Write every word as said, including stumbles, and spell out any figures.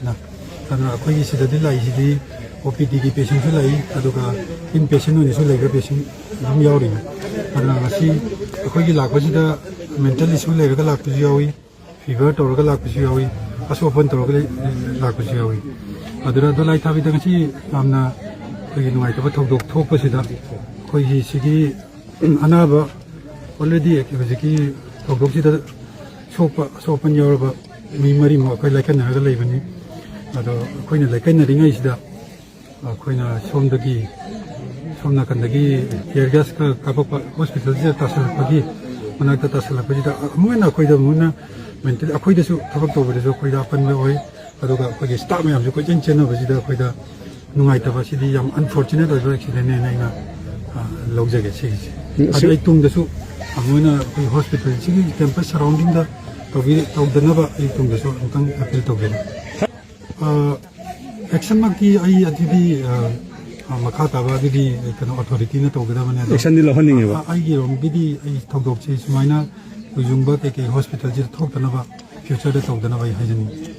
ꯑꯗꯨꯅ ꯑꯩꯈꯣꯏꯒꯤ ꯁꯤꯗꯗꯤ ꯂꯥꯛꯏꯁꯤꯗꯤ ꯑꯣ ꯄꯤ ꯗꯤꯒꯤ ꯄꯦꯁꯦꯟꯁꯨ ꯂꯥꯛꯏ, ꯑꯗꯨꯒ ꯏꯟ ꯄꯦꯁꯦꯟ ꯑꯣꯏꯅꯁꯨ ꯂꯩꯕ ꯄꯦꯁꯦꯟ ꯑꯗꯨꯝ ꯌꯥꯎꯔꯤ꯫ ꯑꯗꯨꯅ ꯉꯁꯤ ꯑꯩꯈꯣꯏꯒꯤ ꯂꯥꯛꯄꯁꯤꯗ ꯃꯦꯟꯇꯦꯜ ꯏꯁꯨ ꯂꯩꯔꯒ ꯂꯥꯛꯄꯁꯨ ꯌꯥꯎꯏ, ꯐꯤꯚꯔ ꯇꯧꯔꯒ ꯂꯥꯛꯄꯁꯨ ꯌꯥꯎꯏ, ꯑꯁꯣꯛ ꯑꯄꯟ ꯇꯧꯔꯒ ꯂꯩ-, ꯂꯥꯛꯄꯁꯨ ꯌꯥꯎꯏ꯫ ꯑꯗꯨꯅ ꯗꯣꯂꯥꯏ ꯊꯥꯕꯤꯗ ꯉꯁꯤ ꯌꯥꯝꯅ ꯑꯩꯈꯣꯏꯒꯤ ꯅꯨꯡꯉꯥꯏꯇꯕ ꯊꯧꯗꯣꯛ ꯊꯣꯛꯄꯁꯤꯗ ꯑꯩꯈꯣꯏꯒꯤ ꯁꯤꯒꯤ ꯑꯅꯥꯕ already ꯍꯧꯖꯤꯛꯀꯤ ꯊꯧꯗꯣꯛꯁꯤꯗ ꯁꯣꯛꯄ, ꯑꯁꯣꯛ ꯑꯄꯟ ꯌꯥꯎꯔꯕ ꯃꯤ ꯃꯔꯤꯃꯨꯛ ꯑꯩꯈꯣꯏ ꯂꯥꯏꯀꯠꯅꯔꯒ ꯂꯩꯕꯅꯤ꯫ ꯑꯗꯣ ꯑꯩꯈꯣꯏꯅ ꯂꯥꯏꯀꯠꯅꯔꯤꯉꯩꯁꯤꯗ ꯑꯩꯈꯣꯏꯅ ꯁꯣꯝꯗꯒꯤ, ꯁꯣꯝ ꯅꯥꯀꯟꯗꯒꯤ tear gas ꯀ ꯀꯥꯞꯄꯛꯄ, ꯍꯣꯁꯄꯤꯇꯥꯜꯁꯤꯗ ꯇꯥꯁꯜꯂꯛꯄꯒꯤ, ꯃꯅꯥꯛꯇ ꯇꯥꯁꯜꯂꯛꯄꯁꯤꯗ ꯑꯃꯨꯛ ꯍꯦꯟꯅ ꯑꯩꯈꯣꯏꯗ ꯑꯃꯨꯛ ꯍꯦꯟꯅ ꯃꯦꯟꯇꯦꯜ, ꯑꯩꯈꯣꯏꯗꯁꯨ ꯊꯕꯛ ꯇꯧꯕꯗꯁꯨ ꯑꯩꯈꯣꯏꯗ ꯑꯄꯟꯕ ꯑꯣꯏ꯫ ꯑꯗꯨꯒ ꯑꯩꯈꯣꯏꯒꯤ ꯁ꯭ꯇꯥꯐ ꯃꯌꯥꯝꯁꯨ ꯀꯣꯏꯆꯦꯟ ꯆꯦꯟꯅꯕꯁꯤꯗ ꯑꯩꯈꯣꯏꯗ ꯅꯨꯡꯉꯥꯏꯇꯕ, ꯁꯤꯗꯤ ꯌꯥꯝ unfortunate ꯑꯣꯏꯕ ꯑꯦꯛꯁꯤꯗꯦꯟꯅꯦꯅ ꯑꯩꯅ, ꯑ, ꯂꯧꯖꯒꯦ ꯁꯤꯒꯤꯁꯦ꯫ ꯎꯝ, ꯑꯗꯣ ꯁꯤ ꯑꯩ ꯇꯨꯡꯗꯁꯨ ꯑꯃꯨꯛ ꯍꯦꯟꯅ ꯑꯩꯈꯣꯏ ꯍꯣꯁꯄꯤꯇꯥꯜꯁꯤꯒꯤ ꯀꯦꯝꯄꯁ ꯁꯔꯥꯎꯟꯗꯤꯡꯗ ꯇꯧꯕꯤ-, ꯇꯧꯗꯅꯕ ꯑꯩ ꯇꯨꯡꯗꯁꯨ ꯑꯃꯨꯛꯇꯪ ꯑꯄꯤꯜ ꯇꯧꯖꯔꯤ꯫ ꯑ, ꯑꯦꯛꯁꯟꯃꯛꯇꯤ ꯑꯩ ꯑꯗꯨꯗꯤ, ꯑ, ꯑ, ꯃꯈꯥ ꯇꯥꯕ ꯑꯗꯨꯗꯤ ꯀꯩꯅꯣ ꯑꯣꯊꯣꯔꯤꯇꯤꯅ ꯇꯧꯒꯗꯕꯅꯦ꯫ ꯑꯗꯣ ꯑꯦꯛꯁꯟꯗꯤ ꯂꯧꯍꯟꯅꯤꯡꯉꯦꯕ꯫ ꯑ, ꯑꯩꯒꯤꯔꯣꯝꯒꯤꯗꯤ ꯑꯩ ꯊꯧꯗꯣꯛꯁꯦ ꯁꯨꯃꯥꯏꯅ ꯀꯩꯒꯨꯝꯕ ꯀꯩꯀꯩ ꯍꯣꯁꯄꯤꯇꯥꯜꯁꯤꯗ ꯊꯣꯛꯇꯅꯕ, ꯐ꯭ꯌꯨꯆꯔꯗ ꯇꯧꯗꯅꯕ ꯑꯩ ꯍꯥꯏꯖꯅꯤꯡꯉꯤ꯫